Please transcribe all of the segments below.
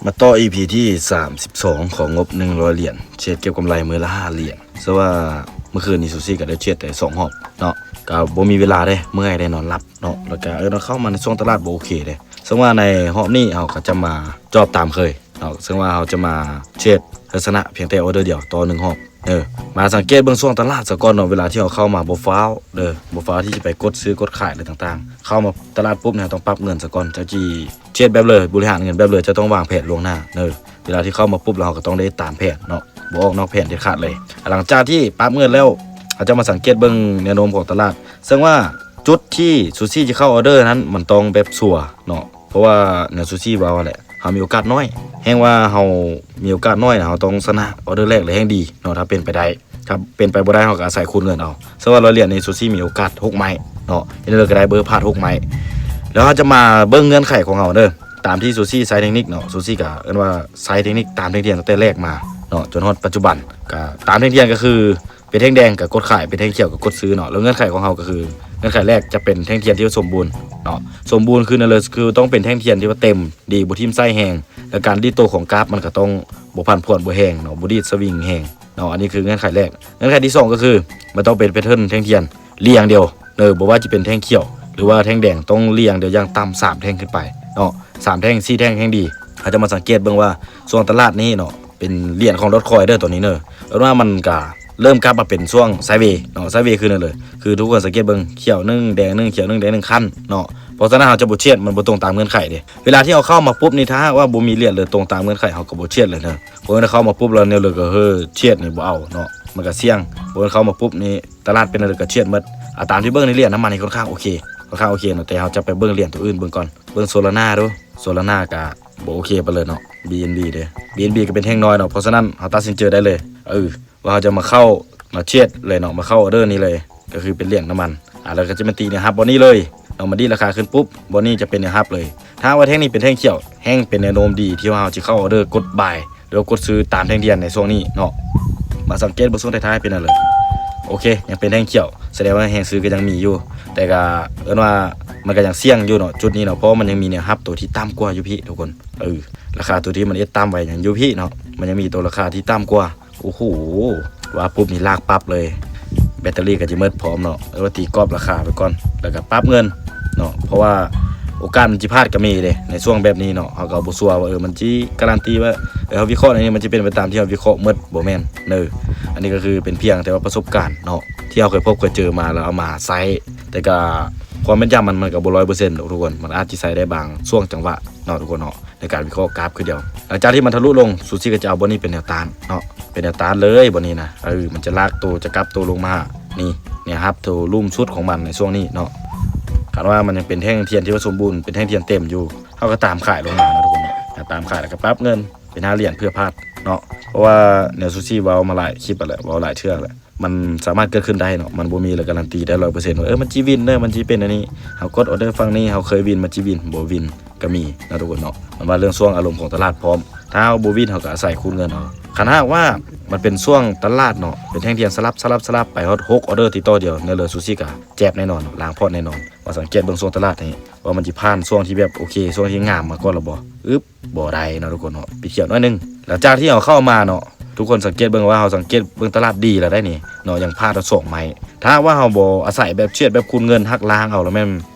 ມາຕໍ່ ອີພີ ທີສາມສິບສອງ ຂໍງົບໜຶ່ງຮ້ອຍຫຼຽນ ເທຣດເກັບກຳໄລມື້ລະຫ້າຫຼຽນ. ເຊິ່ງວ່າມື້ຄືນນີ້ຊູຊີກໍໄດ້ເທຣດແຕ່ສອງຮອບເນາະ ກໍບໍ່ມີເວລາເດ້ ເມື່ອຍໄດ້ນອນຫຼັບເນາະ ແລ້ວກໍເອີ ເຂົ້າມາໃນຊ່ວງຕະຫຼາດບໍ່ໂອເຄເດ້. ເຊິ່ງວ່າໃນຮອບນີ້ເຮົາກໍຈະມາຈອບຕາມເຄີຍເນາະ ເຊິ່ງວ່າເຮົາຈະມາເທຣດລັກສະນະພຽງແຕ່ອໍເດີດຽວຕໍ່ໜຶ່ງຮອບ. ເອີ ມາສັງເກດເບິ່ງຊ່ວງຕະຫຼາດສາກ່ອນເນາະ ເວລາທີ່ເຮົາເຂົ້າມາບໍ່ຟ້າວເດີ ບໍ່ຟ້າວທີ່ຈະໄປກົດຊື້ກົດຂາຍ ຫຼື ຕ່າງໆ. ເຂົ້າມາຕະຫຼາດປຸບນີ້ ເຮົາຕ້ອງປັບເງິນສາກ່ອນ ເຈົ້າຊິເທຣດແບບເລີຍ ບໍລິຫານເງິນແບບເລີຍ ເຈົ້າຕ້ອງວາງແຜນລ່ວງໜ້າເດີ. ເວລາທີ່ເຂົ້າມາປຸບແລ້ວ ເຮົາກໍຕ້ອງໄດ້ຕາມແຜນເນາະ ບໍ່ອອກນອກແຜນເດັດຂາດເລີຍ. ຫຼັງຈາກທີ່ປັບເງິນແລ້ວ ເຮົາຈະມາສັງເກດເບິ່ງແນວໂນ້ມຂອງຕະຫຼາດ ເຊິ່ງວ່າຈຸດທີ່ຊູຊີຈະເຂົ້າອໍເດີນັ້ນ ມັນຕ້ອງແບບຊັວເນາະ ເພາະວ່າແນວຊູຊີເວົ້າຫັ້ນແຫຼະ ເຮົາມີໂອກາດໜ້ອຍ ແຮ່ງວ່າເຮົາມີໂອກາດໜ້ອຍນະ ເຮົາຕ້ອງຊະນະອໍເດີແລກເລີຍແຮ່ງດີເນາະ ຖ້າເປັນໄປໄດ້ ຖ້າເປັນໄປບໍ່ໄດ້ ເຮົາກໍອາໄສຄູນເງິນເອົາ. ເຊິ່ງວ່າຮ້ອຍຫຼຽນນີ້ ຊູຊີມີໂອກາດຫົກໄມ້ເນາະ ເຮັດແນວໃດກໍໄດ້ເບີພາດຫົກໄມ້. ແລ້ວເຮົາຈະມາເບິ່ງເງື່ອນໄຂຂອງເຮົາເດີ ຕາມທີ່ຊູຊີໃຊ້ເທັກນິກເນາະ ຊູຊີກໍເອີ້ນວ່າໃຊ້ເທັກນິກຕາມແທ່ງທຽນຕັ້ງແຕ່ແລກມາເນາະ ຈົນຮອດປັດຈຸບັນ. ກໍຕາມແທ່ງທຽນກໍຄື ເປັນແທ່ງແດງກໍກົດຂາຍ ເປັນແທ່ງຂຽວກໍກົດຊື້ເນາະ. ແລ້ວເງື່ອນໄຂຂອງເຮົາກໍຄື ເງື່ອນໄຂແລກຈະເປັນແທ່ງທຽນທີ່ວ່າສົມບູນເນາະ ສົມບູນຄືນັ້ນເລີຍ ຄືຕ້ອງເປັນແທ່ງທຽນທີ່ວ່າເຕັມດີ ບໍ່ຖິ້ມໄສ້ແຮງ ແລະ ການດີດໂຕຂອງກາຟມັນກໍຕ້ອງບໍ່ຜັນຜວນ ບໍ່ແຮງເນາະ ບໍ່ດີດສະວິງແຮງເນາະ. ອັນນີ້ຄືເງື່ອນໄຂແລກ. ເງື່ອນໄຂທີສອງກໍຄື ມັນຕ້ອງເປັນແພັດເທີນແທ່ງທຽນລຽງດຽວເດີ ບໍ່ວ່າຈະເປັນແທ່ງຂຽວ ຫຼືວ່າແທ່ງແດງ ຕ້ອງລຽງດຽວຢ່າງຕ່ຳສາມແທ່ງຂຶ້ນໄປເນາະ ສາມແທ່ງ ສີ່ແທ່ງແຮ່ງດີ. ເຮົາຈະມາສັງເກດເບິ່ງວ່າຊ່ວງຕະຫຼາດນີ້ເນາະ ເປັນຫຼຽນຂອງດອດຄອຍເດີ ຕອນນີ້ເນີ ແລ້ວວ່າມັນກະເລີ່ມກັບມາເປັນຊ່ວງໄຊເວເນາະ ໄຊເວຄືນັ້ນເລີຍ ຄືທຸກຄົນສັງເກດເບິ່ງ ຂຽວໜຶ່ງ ແດງໜຶ່ງ ຂຽວໜຶ່ງ ແດງໜຶ່ງ ຄັນເນາະ. ເພາະສະນັ້ນເຮົາຈະບໍ່ເທຣດ ມັນບໍ່ຕົງຕາມເງື່ອນໄຂເດ້. ເວລາທີ່ເຮົາເຂົ້າມາປຸບນີ້ ຖ້າຫາກວ່າບໍ່ມີຫຼຽນເລີຍຕົງຕາມເງື່ອນໄຂ ເຮົາກໍບໍ່ເທຣດເລີຍເນີ ເພາະວ່າເຮົາເຂົ້າມາປຸບແລ້ວແນວເລີກໍເຮີເທຣດນີ້ບໍ່ເອົາເນາະ ມັນກໍສ່ຽງ. ເພາະວ່າເຂົ້າມາປຸບນີ້ຕະຫຼາດເປັນແນວໃດກໍເທຣດໝົດ. ອາ ຕາມທີ່ເບິ່ງໃນຫຼຽນນ້ຳມັນນີ້ຄ່ອນຂ້າງໂອເຄ ຄ່ອນຂ້າງໂອເຄເນາະ ແຕ່ເຮົາຈະໄປເບິ່ງຫຼຽນໂຕອື່ນເບິ່ງກ່ອນ ເບິ່ງໂຊລານາດູ ໂຊລານາກໍ ບໍ່ໂອເຄປານໃດເນາະ ບີເອັນບີເດ້ ບີເອັນບີກໍເປັນແທ່ງນ້ອຍເນາະ. ເພາະສະນັ້ນເຮົາຕັດສິນໃຈໄດ້ເລີຍ ເອີ ວ່າເຮົາຈະມາເຂົ້າ ມາເທຣດເລີຍເນາະ ມາເຂົ້າອໍເດີນີ້ເລີຍ ກໍຄືເປັນຫຼຽນນ້ຳມັນ ອາ ແລ້ວກໍຈະມາຕີແນວຮັບບ່ອນນີ້ເລີຍເນາະ ມາດີດລາຄາຂຶ້ນປຸບ ບ່ອນນີ້ຈະເປັນແນວຮັບເລີຍ. ຖ້າຫາກວ່າແທ່ງນີ້ເປັນແທ່ງຂຽວ ແຮ່ງເປັນແນວໂນ້ມດີທີ່ວ່າເຮົາຊິເຂົ້າອໍເດີກົດບາຍ ຫຼືວ່າກົດຊື້ຕາມແທ່ງທຽນໃນຊ່ວງນີ້ເນາະ. ມາສັງເກດເບິ່ງຊ່ວງທ້າຍໆເປັນແນວໃດ ໂອເຄ ຍັງເປັນແທ່ງຂຽວ ສະແດງວ່າແຮງຊື້ກໍຍັງມີຢູ່ ແຕ່ກໍເອີ້ນວ່າມັນກໍຍັງສ່ຽງຢູ່ເນາະ ຈຸດນີ້ເນາະ ເພາະວ່າມັນຍັງມີແນວຮັບໂຕທີ່ຕ່ຳກວ່າຢູ່ພີ້ທຸກຄົນ ເອີ ລາຄາໂຕທີ່ມັນເອັດຕາມໄວ້ຍັງຢູ່ພີ້ເນາະ ມັນຍັງມີໂຕລາຄາທີ່ຕ່ຳກວ່າ. ໂອ້ໂຫ ວ່າປຸບນີ້ລາກປັບເລີຍ ແບັດເຕີຣີກໍຈະໝົດພ້ອມເນາະ ເອີ້ນວ່າຕີກອບລາຄາໄປກ່ອນ ແລ້ວກໍປັບເງິນເນາະ ເພາະວ່າໂອກາດມັນຊິພາດກໍມີເດ້ ໃນຊ່ວງແບບນີ້ເນາະ ເຮົາກໍບໍ່ຊັວວ່າ ເອີ ມັນຊິກາຣັນຕີວ່າ ເອີ ເຮົາວິເຄາະໃນນີ້ມັນຈະເປັນໄປຕາມທີ່ເຮົາວິເຄາະໝົດ ບໍ່ແມ່ນເນີ. ອັນນີ້ກໍຄືເປັນພຽງແຕ່ວ່າປະສົບການເນາະ ທີ່ເຮົາເຄີຍພົບເຄີຍເຈີມາ ແລ້ວເອົາມາໃຊ້ ແຕ່ກໍຄວາມແມ່ນຢຳມັນ ມັນກໍບໍ່ຮ້ອຍເປີເຊັນດອກທຸກຄົນ ມັນອາດຊິໃຊ້ໄດ້ບາງຊ່ວງຈັງຫວະເນາະທຸກຄົນເນາະ. ໃນການວິເຄາະກາຟຄືດຽວ ຫຼັງຈາກທີ່ມັນທະລຸລົງ ຊູຊີກໍຈະເອົາບ່ອນນີ້ເປັນແນວຕ້ານເນາະ ເປັນແນວຕ້ານເລີຍບ່ອນນີ້ນະ ເອີ ມັນຈະລາກໂຕ ຈະກັບໂຕລົງມາຫານີ້ ແນວຮັບໂຕລຸ່ມສຸດຂອງມັນໃນຊ່ວງນີ້ເນາະ. ຄັນວ່າມັນຍັງເປັນແທ່ງທຽນທີ່ວ່າສົມບູນ ເປັນແທ່ງທຽນເຕັມຢູ່ ເຮົາກໍຕາມຂາຍລົງມາເນາະທຸກຄົນເນາະ ຕາມຂາຍແລ້ວກໍປັບເງິນເປັນຫ້າຫຼຽນເພື່ອພາດເນາະ. ເພາະວ່າແນວຊູຊີເວົ້າມາຫຼາຍຄລິບແລ້ວ ເວົ້າຫຼາຍເທື່ອແລ້ວ ມັນສາມາດເກີດຂຶ້ນໄດ້ເນາະ ມັນບໍ່ມີແລ້ວກາຣັນຕີໄດ້ຮ້ອຍເປີເຊັນວ່າ ເອີ ມັນຊິວິນເດີ ມັນຊິເປັນອັນນີ້ ເຮົາກົດອໍເດີຝັ່ງນີ້ ເຮົາເຄີຍວິນ ມັນຊິວິນ ບໍ່ວິນກໍມີເນາະທຸກຄົນເນາະ. ມັນວ່າເລື່ອງຊ່ວງອາລົມຂອງຕະຫຼາດພ້ອມ ຖ້າເຮົາບໍ່ວິນ ເຮົາກໍອາໄສຄູນເງິນເອົາ. ຄັນຫາກວ່າມັນເປັນຊ່ວງຕະຫຼາດເນາະ ເປັນແທ່ງທຽນສະຫຼັບ ສະຫຼັບ ສະຫຼັບໄປຮອດຫົກອໍເດີຕິດຕໍ່ດຽວ ແນວເລີຊູຊີກໍແຈບແນ່ນອນ ລ້າງພອດແນ່ນອນ. ມາສັງເກດເບິ່ງຊ່ວງຕະຫຼາດນີ້ ວ່າມັນຊິຜ່ານຊ່ວງທີ່ແບບໂອເຄ ຊ່ວງທີ່ງາມມາກ່ອນແລ້ວບໍ່? ອຶບ ບໍ່ໄດ້ເນາະທຸກຄົນເນາະ ປິດຂຽວໜ້ອຍໜຶ່ງ. ຫຼັງຈາກທີ່ເຮົາເຂົ້າມາເນາະ ທຸກຄົນສັງເກດເບິ່ງວ່າ ເຮົາສັງເກດເບິ່ງຕະຫຼາດດີແລ້ວໄດ໋ນີ້ເນາະ ຍັງພາດເອົາສອງໄມ້. ຖ້າຫາກວ່າເຮົາບໍ່ອາໄສແບບເທຣດແບບຄູນເງິນ ຫັກລ້າງເອົາ ແລ້ວແມ່ນ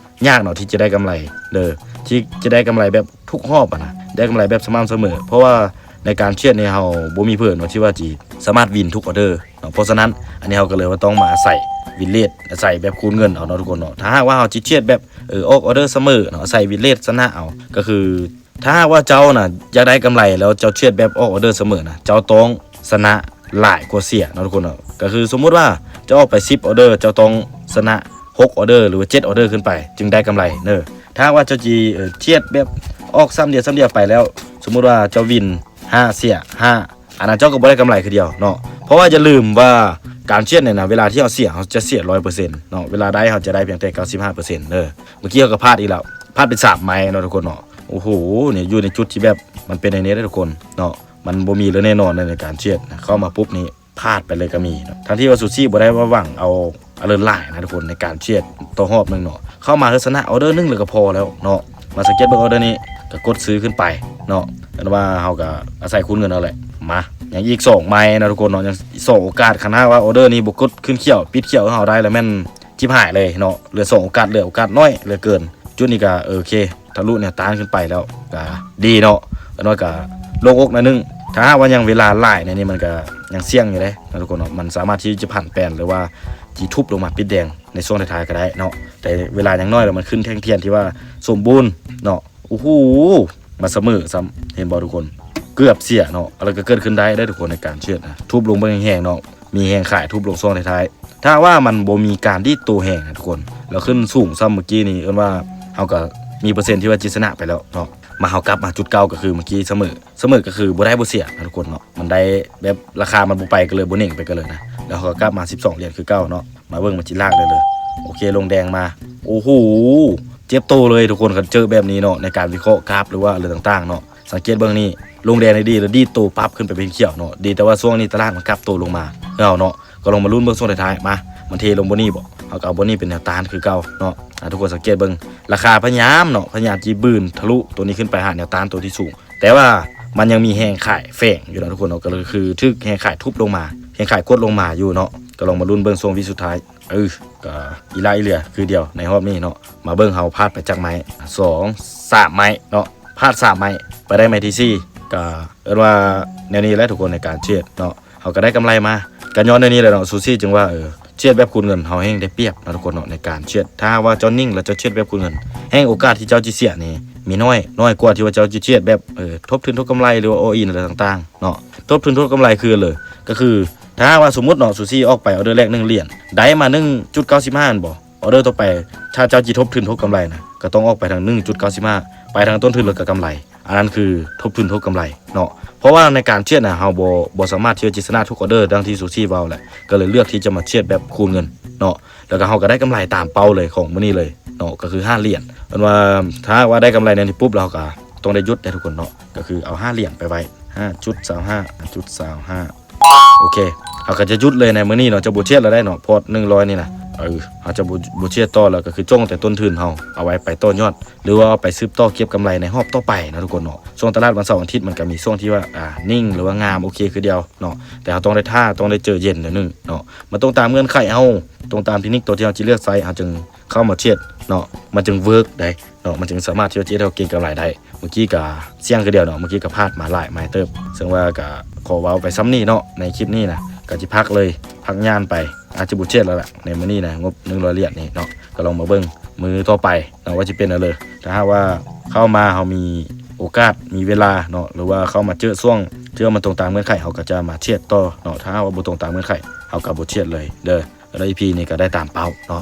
ຍາກເນາະ ທີ່ຈະໄດ້ກຳໄລເດີ ທີ່ຈະໄດ້ກຳໄລແບບທຸກຮອບອະນະ ໄດ້ກຳໄລແບບສມ່ຳສະເໝີ ເພາະວ່າໃນການເທຣດນີ້ ເຮົາບໍ່ມີເພີເນາະ ທີ່ວ່າຊິສາມາດວິນທຸກອໍເດີເນາະ. ເພາະສະນັ້ນ ອັນນີ້ເຮົາກໍເລີຍວ່າຕ້ອງມາອາໄສວິນເລດ ອາໄສແບບຄູນເງິນເອົາເນາະທຸກຄົນເນາະ. ຖ້າຫາກວ່າເຮົາຊິເທຣດແບບ ເອີ ອອກອໍເດີສະເໝີເນາະ ອາໄສວິນເລດຊະນະເອົາ ກໍຄື ຖ້າຫາກວ່າເຈົ້ານະຢາກໄດ້ກຳໄລ ແລ້ວເຈົ້າເທຣດແບບອອກອໍເດີສະເໝີນະ ເຈົ້າຕ້ອງຊະນະຫຼາຍກວ່າເສຍເນາະທຸກຄົນເນາະ. ກໍຄືສົມມຸດວ່າເຈົ້າອອກໄປສິບອໍເດີ ເຈົ້າຕ້ອງຊະນະຫົກອໍເດີ ຫຼືວ່າເຈັດອໍເດີຂຶ້ນໄປ ຈຶ່ງໄດ້ກຳໄລເນີ. ຖ້າຫາກວ່າເຈົ້າຊິ ເອີ ເທຣດແບບອອກຊ້ຳດຽວຊ້ຳດຽວໄປແລ້ວ ສົມມຸດວ່າເຈົ້າວິນຫ້າເສຍຫ້າ ອັນນັ້ນເຈົ້າກໍບໍ່ໄດ້ກຳໄລຄືດຽວເນາະ. ເພາະວ່າຢ່າລືມວ່າການເທຣດນີ້ນະ ເວລາທີ່ເຮົາເສຍ ເຮົາຈະເສຍຮ້ອຍເປີເຊັນເນາະ ເວລາໄດ້ເຮົາຈະໄດ້ພຽງແຕ່ເກົ້າສິບຫ້າເປີເຊັນເດີ. ເມື່ອກີ້ເຮົາກໍພາດອີກແລ້ວ ພາດໄປສາມໄມ້ເນາະທຸກຄົນເນາະ. ໂອ້ໂຫ ນີ້ຢູ່ໃນຈຸດທີ່ແບບມັນເປັນແນວນີ້ເດ້ທຸກຄົນເນາະ ມັນບໍ່ມີເລີຍແນ່ນອນໃນການເທຣດນະ ເຂົ້າມາປຸບນີ້ພາດໄປເລີຍກໍມີເນາະ. ທັງທີ່ວ່າຊູຊີບໍ່ໄດ້ວ່າຫວັງເອົາອາເລີນຫຼາຍນະທຸກຄົນ ໃນການເທຣດຕໍ່ຮອບໜຶ່ງເນາະ ເຂົ້າມາເພື່ອຊະນະອໍເດີໜຶ່ງແລ້ວກໍພໍແລ້ວເນາະ. ມາສັງເກດເບິ່ງອໍເດີນີ້ ກໍກົດຊື້ຂຶ້ນໄປເນາະ. ແຕ່ວ່າເຮົາກໍອາໄສຄູນເງິນເອົາແຫຼະ. ມາ ຍັງອີກສອງໄມ້ນະທຸກຄົນເນາະ, ຍັງສອງໂອກາດ. ຄັນຫາກວ່າອໍເດີນີ້ບໍ່ກົດຂຶ້ນຂຽວ ປິດຂຽວໃຫ້ເຮົາໄດ້ແລ້ວແມ່ນຈິບຫາຍເລີຍເນາະ. ເຫຼືອສອງໂອກາດ ເຫຼືອໂອກາດໜ້ອຍເຫຼືອເກີນ. ຈຸດນີ້ກໍໂອເຄ ທະລຸແນວຕ້ານຂຶ້ນໄປແລ້ວ ກໍດີເນາະ. ອັນວ່າກໍໂລ່ງອົກໜ້ອຍໜຶ່ງ. ຖ້າຫາກວ່າຍັງເວລາຫຼາຍໃນນີ້ ມັນກໍຍັງສ່ຽງຢູ່ເດ້ນະທຸກຄົນເນາະ. ມັນສາມາດທີ່ຈະຜັນແປນ ຫຼືວ່າຊິທຸບລົງມາປິດແດງໃນຊ່ວງທ້າຍໆກໍໄດ້ເນາະ. ແຕ່ເວລາຍັງໜ້ອຍ ແລ້ວມັນຂຶ້ນແທ່ງທຽນທີ່ວ່າສົມບູນເນາະ. ໂອ້ໂຫ ມາສະເໝີຊ້ຳ ເຫັນບໍ່ທຸກຄົນ? ເກືອບເສຍເນາະ. ອະໄລກໍເກີດຂຶ້ນໄດ້ເດ້ທຸກຄົນ ໃນການເທຣດນະ. ທຸບລົງເບິ່ງແຮງໆເນາະ, ມີແຮງຂາຍທຸບລົງຊ່ວງທ້າຍໆ. ຖ້າວ່າມັນບໍ່ມີການດີດໂຕແຮງນະທຸກຄົນ ແລ້ວຂຶ້ນສູງຊ້ຳເມື່ອກີ້ນີ້ ເອີ້ນວ່າເຮົາກໍມີເປີເຊັນທີ່ວ່າຈະຊະນະໄປແລ້ວເນາະ. ມາ ເຮົາກັບມາຈຸດເກົ່າ ກໍຄືເມື່ອກີ້ສະເໝີ. ສະເໝີກໍຄືບໍ່ໄດ້ບໍ່ເສຍນະທຸກຄົນເນາະ. ມັນໄດ້ແບບລາຄາມັນບໍ່ໄປກັນເລີຍ ບໍ່ເໜັງໄປກັນເລີຍນະ. ແລ້ວເຮົາກໍກັບມາສິບສອງຫຼຽນຄືເກົ່າເນາະ. ມາເບິ່ງມັນຊິລາກໄດ້ເລີຍ. ໂອເຄ ລົງແດງມາ. ໂອ້ໂຫ ເຈັບໂຕເລີຍທຸກຄົນ ຄັນເຈີແບບນີ້ເນາະ. ໃນການວິເຄາະກາຟ ຫຼືວ່າເລື່ອງຕ່າງໆເນາະ. ສັງເກດເບິ່ງນີ້ ລົງແດງໄດ້ດີ ແລ້ວດີດໂຕປັບຂຶ້ນໄປເປັນຂຽວເນາະ. ດີແຕ່ວ່າຊ່ວງນີ້ຕະຫຼາດມັນກັບໂຕລົງມາເນາະ. ກໍລອງມາລຸ້ນເບິ່ງຊ່ວງທ້າຍໆ. ມາ ມັນເທລົງບ່ອນນີ້ບໍ່? ເຮົາກໍເອົາບ່ອນນີ້ເປັນແນວຕ້ານຄືເກົ່າເນາະ. ອາ ທຸກຄົນສັງເກດເບິ່ງ ລາຄາພະຍາຍາມເນາະ ພະຍາຍາມຊິບືນທະລຸໂຕນີ້ຂຶ້ນໄປຫາແນວຕ້ານໂຕທີ່ສູງ ແຕ່ວ່າມັນຍັງມີແຮງຂາຍແຝງຢູ່ນະທຸກຄົນເນາະ. ກໍຄືຖືກແຮງຂາຍທຸບລົງມາ ແຮງຂາຍກົດລົງມາຢູ່ເນາະ. ກໍລອງມາລຸ້ນເບິ່ງຊ່ວງວິສຸດທ້າຍ. ເອີ ກໍອີ່ຫຼ້າອີ່ເຫຼືອຄືດຽວໃນຮອບນີ້ເນາະ. ມາເບິ່ງເຮົາພາດໄປຈັກໄມ້ ສອງ ສາມໄມ້ເນາະ. ພາດສາມໄມ້ ໄປໄດ້ໄມ້ທີສີ່. ກໍເອີ້ນວ່າແນວນີ້ແຫຼະທຸກຄົນ ໃນການເທຣດເນາະ ເຮົາກໍໄດ້ກຳໄລມາ. ກໍຍ້ອນແນວນີ້ແຫຼະເນາະ ຊູຊີຈຶ່ງວ່າ ເອີ ເທຣດແບບຄູນເງິນເຮົາແຮ່ງໄດ້ປຽບເນາະທຸກຄົນເນາະ ໃນການເທຣດ. ຖ້າຫາກວ່າເຈົ້ານິ່ງແລ້ວເຈົ້າເທຣດແບບຄູນເງິນ ແຮ່ງໂອກາດທີ່ເຈົ້າຈະເສຍນີ້ມີນ້ອຍ ນ້ອຍກວ່າທີ່ວ່າເຈົ້າຈະເທຣດແບບ ເອີ ທົບທຶນທົບກຳໄລ ຫຼືວ່າ all in ອະໄລຕ່າງໆເນາະ. ທົບທຶນທົບກຳໄລຄືເລີຍ ກໍຄື ຖ້າຫາກວ່າສົມມຸດເນາະ ຊູຊີອອກໄປອໍເດີແລກໜຶ່ງຫຼຽນ ໄດ້ມາໜຶ່ງຈຸດເກົ້າສິບຫ້າແມ່ນບໍ່? ອໍເດີຕໍ່ໄປ ຖ້າເຈົ້າຊິທົບທຶນທົບກຳໄລນະ ກໍຕ້ອງອອກໄປທາງໜຶ່ງຈຸດເກົ້າສິບຫ້າ ໄປທາງຕົ້ນທຶນແລ້ວກໍກຳໄລ. ອັນນັ້ນຄືທົບທຶນທົບກຳໄລເນາະ. ເພາະວ່າໃນການເທຣດນະ ເຮົາບໍ່ ບໍ່ສາມາດທີ່ຈະຊະນະທຸກອໍເດີ ດັ່ງທີ່ຊູຊີເວົ້າແຫຼະ. ກໍເລີຍເລືອກທີ່ຈະມາເທຣດແບບຄູນເງິນເນາະ. ແລ້ວກໍເຮົາກໍໄດ້ກຳໄລຕາມເປົ້າເລີຍຂອງມື້ນີ້ເລີຍເນາະ ກໍຄືຫ້າຫຼຽນ. ເພິ່ນວ່າຖ້າຫາກວ່າໄດ້ກຳໄລແນວນີ້ປຸບ ແລ້ວເຮົາກໍຕ້ອງໄດ້ຢຸດເດ້ທຸກຄົນເນາະ. ກໍຄືເອົາຫ້າຫຼຽນໄປໄວ້ ຫ້າຈຸດຊາວຫ້າ ຫ້າຈຸດຊາວຫ້າ ໂອເຄ ເຮົາກໍຈະຢຸດເລີຍໃນມື້ນີ້ເນາະ ຈະບໍ່ເທຣດແລ້ວໄດ໋ເນາະ ພອດໜຶ່ງຮ້ອຍນີ້ນະ. ເອີ ເຮົາຈະບໍ່ ບໍ່ເທຣດຕໍ່ແລ້ວ ກໍຄືຈົ່ງແຕ່ຕົ້ນທຶນເຮົາເອົາໄວ້ໄປຕໍ່ຍອດ ຫຼືວ່າເອົາໄປສືບຕໍ່ເກັບກຳໄລໃນຮອບຕໍ່ໄປເນາະທຸກຄົນເນາະ. ຊ່ວງຕະຫຼາດວັນເສົາວັນອາທິດ ມັນກໍມີຊ່ວງທີ່ວ່າ ອ່າ ນິ່ງ ຫຼືວ່າງາມ ໂອເຄຄືດຽວເນາະ. ແຕ່ເຮົາຕ້ອງໄດ້ຖ້າ ຕ້ອງໄດ້ເຈີເຢັນໜ້ອຍໜຶ່ງເນາະ. ມັນຕົງຕາມເງື່ອນໄຂເຮົາ ຕົງຕາມເທັກນິກຕົວທີ່ເຮົາຈະເລືອກໃຊ້ ເຮົາຈຶ່ງເຂົ້າມາເທຣດເນາະ ມັນຈຶ່ງເວີກໄດ໋ເນາະ ມັນຈຶ່ງສາມາດທີ່ຈະເຮັດໃຫ້ເຮົາເກັງກຳໄລໄດ້. ເມື່ອກີ້ກໍສ່ຽງຄືດຽວເນາະ ເມື່ອກີ້ກໍພາດມາຫຼາຍໄມ້ເຕີບ ເຊິ່ງວ່າກໍຂໍເວົ້າໄປສ່ຳນີ້ເນາະ ໃນຄລິບນີ້ນະ ກໍຊິພັກເລີຍ ພັກຍ່ານໄປ ອາດຈະບໍ່ເທຣດແລ້ວລະໃນມື້ນີ້ນະ ງົບໜຶ່ງຮ້ອຍຫຼຽນນີ້ເນາະ. ກໍລອງມາເບິ່ງມື້ຕໍ່ໄປເນາະ ວ່າຊິເປັນແນວໃດ. ຖ້າຫາກວ່າເຂົ້າມາເຮົາມີໂອກາດ ມີເວລາເນາະ ຫຼືວ່າເຂົ້າມາເຈີຊ່ວງທີ່ວ່າມັນຕົງຕາມເງື່ອນໄຂ ເຮົາກໍຈະມາເທຣດຕໍ່ເນາະ. ຖ້າຫາກວ່າບໍ່ຕົງຕາມເງື່ອນໄຂ ເຮົາກໍບໍ່ເທຣດເລີຍເດີ. ແລ້ວອີພີນີ້ກໍໄດ້ຕາມເປົ້າເນາະ